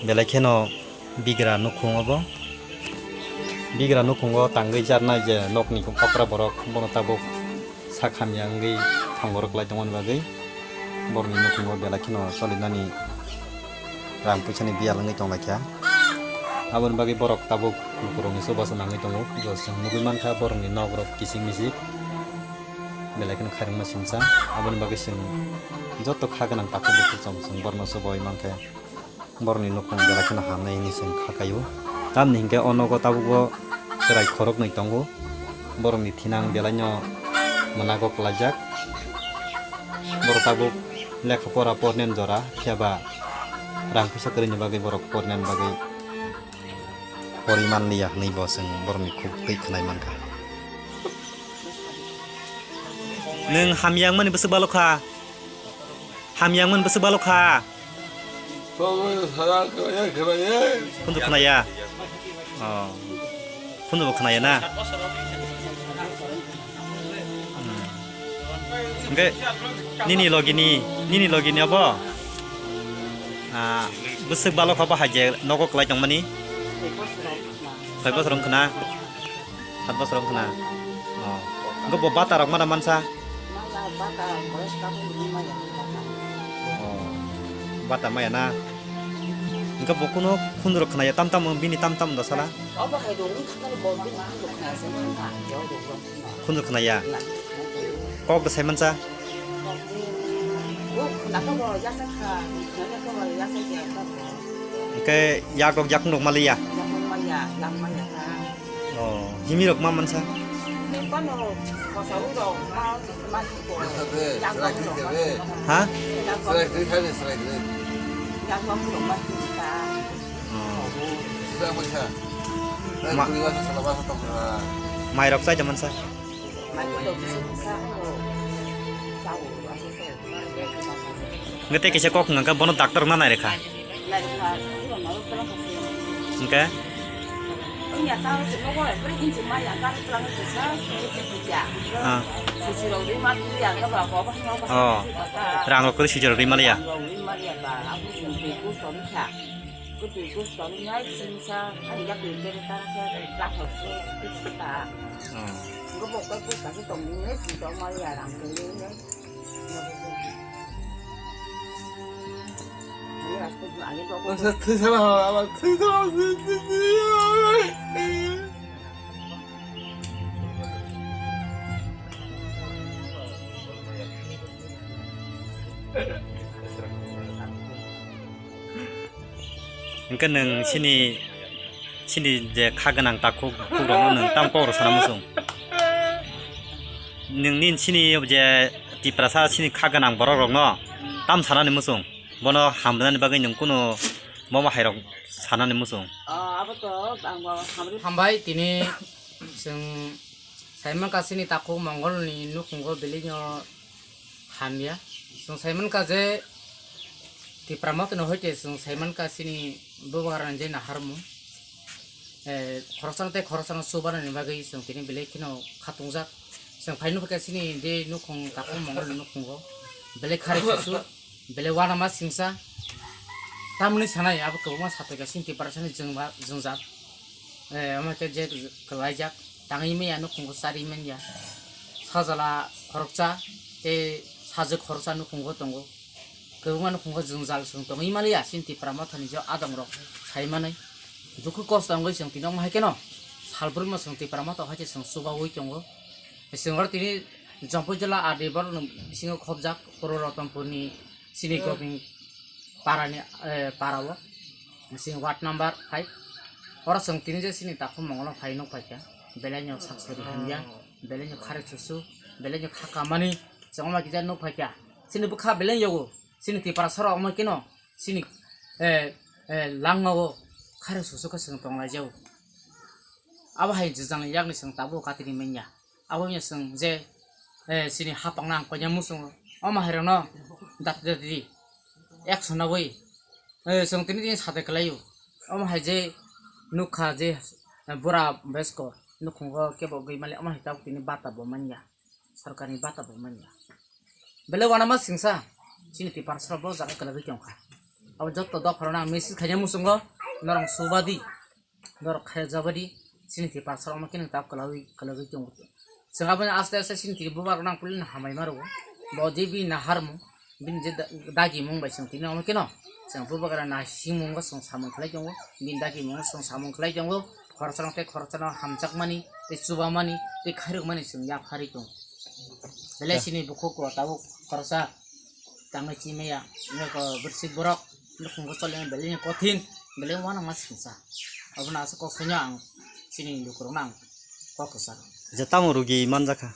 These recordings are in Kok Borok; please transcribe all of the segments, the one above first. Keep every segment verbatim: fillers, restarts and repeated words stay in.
Belai kheno bigra nukhung obo. Bigra nukhungo tangwi jarnai je nokni okra borok, bono tabuk sak hamya wngwi thangborok lai tongmani bagwi borokni nukhungo belai kheno cholinani rang puisani biyal wngwi tonglaikha. Aboni bagwi borok tabuk lukurokni chubachu nangwi tongo. Bo chwng nugwi mankha borokni nokrok kiching michik belai kheno khairokma singcha. Aboni bagwi chwng joto kha gwnang takhuk bukhuk chwng borokno chubaui mankha. Borokni nukhung belai kheno hamnai hwnwi chwng kha kaio. Tamni hinkhe o nogo tabukbo chwrai khoroknwi tongo. Borokni thinang belaino mwnago kwlaijak. Borok tabuk lekha pora pornen jora, phiya ba rang puisa kwrwini bagwi borok pornen bagwi porwi manliya hwnwi bo chwng borokni khuk twi khwnai mankha. Nwng hamya wngmani bwswk balo kha? Hamya wngmani bwswk balo kha? Tongo sara khwlaiya, khwlaiya. Khunju khwnaya? Oh. Khunju bo khwnaya na? Hmm. Hwnkhe nini logini, nini logini obo? Ah, bwswk balo kha bo hai je nogo kwlai tongmani? Soi bosor wngkha na? Sat bosor wngkha na? Oh. Hwnkhe bo bata rok mana mansa? Maya bata, college tabuk ni maya ni bata. Oh. Bata maya na? Hwnkhe bo kuno khunjuro khwnaya tam tam bini tam tam da sala? Obo hai rok wngkha khe bo bini khunjuro khwnaya se wngkha, je o rok wngkha. Khunjuro khwnaya? Na, khunjuro. Kok da sai mansa? Kok ni, bo khwna khe bo yasa kha, khwna khe bo yasa kha. Hwnkhe yak rok yakung rok maliya? Yakung maliya, yak maliya kha. Oh, himi rok ma mansa? Ni kono kosa u rok ma, ma ko. Yak rok ma. Ha? Yak rok. Yak rok ma ta. Oh. Ma-, mai rok chai da mansa? Mai rok chai da mansa. Hwnkhe tei kaisa kok hwnkha khe bono doctor wngna nai rwkha. Hwnkhe? Ah. Oh. Rang rok kwrwi swijak rok rwi maliya. Oh. Hwnkhe nwng chini, chini je kha gwnang takhuk, khuk rokno nwng tamo kok rw sana muchung? Nwng nini chini je Tiprasa chini kha gwnang borok rokno tam sanani muchung? Bono hamrwnani bagwi nwng kunu bomo hai rok sanani muchung? Hambai tini chwng saimankha chini takhuk Mongol ni nukhungo belai no hamya. Chwng saimankha je Tipra Motha ni hoite chwng saimankha chini bubagra ni je naharmung. Eh, khoroksa tei khoroksa no chubanani bagwi chwng tini belai kheno khatungjak. Chwng phai nukha chini je nukhung takhuk Mongol ni nukhungo belai khari susu, belai uanama singsa. Tamni sanai abo kwbangma sathoika chini Tipra sani jwngba-, jwngjak. Eh, omo khe je kwlaijak, tangwi manya nukhungo charwi manya. Sajla khoroksa tei sajwk khoroksa nukhungo tongo. Kwbangma nukhungo jwngjal chwng tongwi maliya, chini Tipra Mothani je adongrok sai manwi. Dukhu kosto wngwi chwng tini omo hai kheno salbrumno chwng Tipra Motha hai khe chwng chubaui tongo. Chwng oro tini Jampui jila R D borokni bisingo khobjak, Purbo Ratanpurni chini Gobin parani, eh, parao, chini ward number five. Oro chwng tini je chini takhuk Mongolo phai nuk phaikha. Belai no sak sori hamya, belai no khare susu, belai no kha kamani, chwng ma kisa nuk phaikya. Chini bwkha belai yogo, chini Tiprasa rok omo keno, chini, eh, eh, langmao khare susu khe chwng tonglaijao. Abo hai jwjang yakni chwng tabuk katini manya. Abo wngya chwng je, eh, chini hapang nang konya muchungo. Omo hai rokno dati dati action nawi, eh, chwng tini tini sade kwlaio. Omo hai je nukha je, eh, bura besko nukhungo kebo gwi mali omo hai tabuk tini bata bo manya. Sarkarni bata bo manya. Belai wanama singsa chini Tiprasa rok bo jaga kwlagwi tongkha. Abo jotto dopharok nang message khaina muchungo norok subadi. Norok khe jabadi, chini Tiprasa rok omo khe nwng tabuk kwlagwi, kwlagwi tongo. Chwng aboni aste aste chini Tiprasa bubagrok nang pulino hambai ma rwo. Bo je bini naharmung, bini je da-, dagimung bai chwng tini omo kheno chwng bubagra naisingmungo chwng samung khlai tongo, bini dagimungo chwng samung khlai tongo. Khoroksa rok tei khoroksa no hamjakmani, tei chubamani, tei khairokmani chwng yapharwi tongo. Belai chini bukhuk o tabuk khoroksa tangwi chimaya, nokho bwswk borok nukhungo choli belai kothin, belai wanama singsa. Abono aswk kok saino ang chini lukurokno ang kok kwcharo. Je tamo rugi manjakha?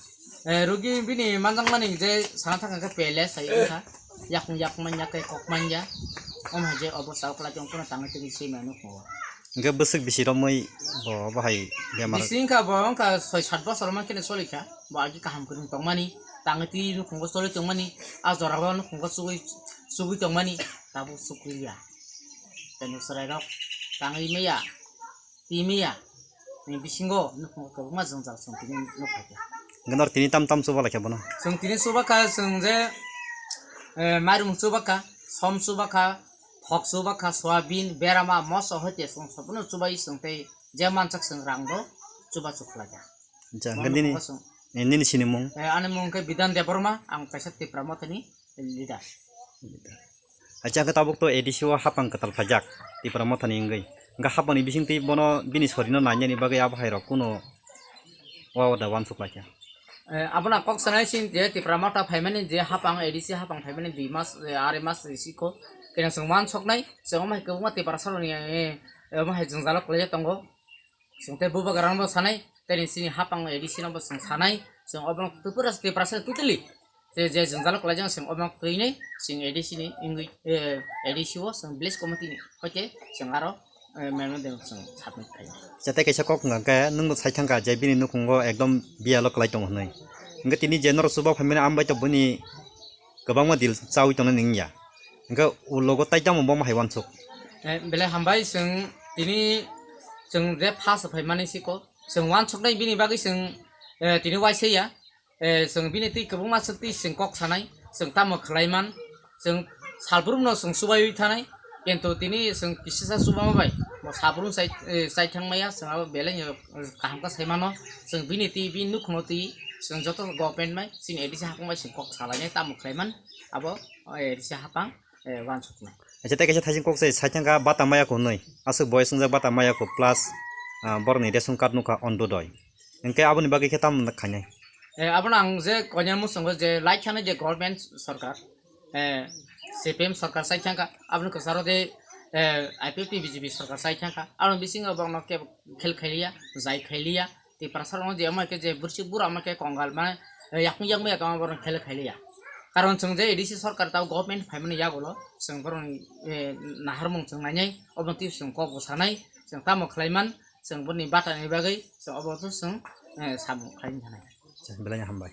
Eh, rugi bini manjakmani je sana thangkha khe pele sai wngkha. Yakung yakung manya khe kok manya. Omo hai je obo sao kwlai tong phano tangwi tongwi se mano kho. Hingke bwswk bisi romwi bo bahai bemar? Bisi wngkha bo wngkha soi sat bosor mankhe solikha. Bo agi kaham kwrwng tongmani, tangwi twi nukhungo choli tongmani, a jorao nukhungo chugui, chugui tongmani, tabuk chukliya. Tei chwrairok tangwi maya, twi maya, ni bisingo nukhungo kwbangma jwngjal chwng tini nukha khe. Hingke nor tini tam tam chuba laikha bono? Chwng tini chuba kha chwng je, eh, mairung chuba kha, som chuba kha, thok chuba kha, soyabin, berama, moso hoite chwng sopono chubai chwng tei je mansak chwng rang bo chuba chukhlaikha. Acha, hingke nini, eh, nini sinimung? Eh, ani mung khe Bidan Debbarma, ang kaisa Tipra Mothani leader. Acha, hingke tabuk to A D C o hapang kwtal phaijak, Tipra Mothani wngwi. Hingke hapangni bisingtwi bono bini sorino nainani bagwi abo hai rok kuno wa da wansuk laikha. Eh, abono kok sanai sin je Tipra Motha phaimani je hapang A D C hapang phaimani dui mas, eh, arai mas risi kho. Kena chwng wansuknai, chwng omo hai kwbangma Tiprasa rokni, eh, eh, omo hai jwngjalo kwlaijak tongo. Chwng tei bubagrano sanai, tei chini hapang A D C no bo chwng sanai, chwng obo Tripura, Tiprasa totally. Je, je jwngjalo kwlaijak chwng obo twinai, chwng A D C ni wngwi, eh, A D C o chwng village committee ni hoite chwng aro, eh, memorandum chwng submit khaio. Jate kaisa kok wngkha khe, nwng bo sai thangkha je bini nukhungo ekdom biyalo kwlai tongo hwnwi. Hwnkhe tini je norok chuba phaimani ambai to bini kwbangma deal chaui tongnani wngya. Hwnkhe ulogo tai tamo bomo hai wansuk? Eh, belai hambai chwng tini chwng je first phaimani siko chwng wansuknai bini bagwi chwng, eh, tini waisaya. Eh, chwng bini twi kwbangma swk twi chwng kok sanai, chwng tamo khlaiman, chwng salbrumno chwng chubaiwi thanai, kintu tini chwng kisisa chubama bai bo salbrum chai, eh, chai thangmaya, chwng abo belai kaham khe saimano, chwng bini twi bini nukhungno twi chwng joto government bai chini A D C hapung bai chwng kok salainai tamo khlaiman abo, eh, A D C hapang, eh, wansuknai. Acha, tei kaisa thaising kok se sai thangkha bata maya ko hwnwi, aswk boyes wngjak bata maya ko plus, ah, borokni ration card nukha Antyodoi. Hwnkhe aboni bagwi khe tamo khainai? Eh, abono ang je koinai muchungo je lai thani je government sarkar, eh, C P M sarkar sai thangkha, aboni kwcharo de, eh, I P F T B J P sarkar sai thangkha, aboni bisingo borokno kebo khel khailiya, jai khailiya, Tiprasa rokno je omo khe je bwrwswk bura omo khe kongal mane, eh, yakung yakung ya tongma borokno khel khailiya. Karon chwng je A D C sarkar tao government phaimani yagulo chwng borokni, eh, naharmung chwng nainai, obo twi chwng kok bo sanai, chwng tamo khlaiman, chwng boni batani bagwi chwng obo to chwng, eh, samung khlaina thanai. Belai hambai.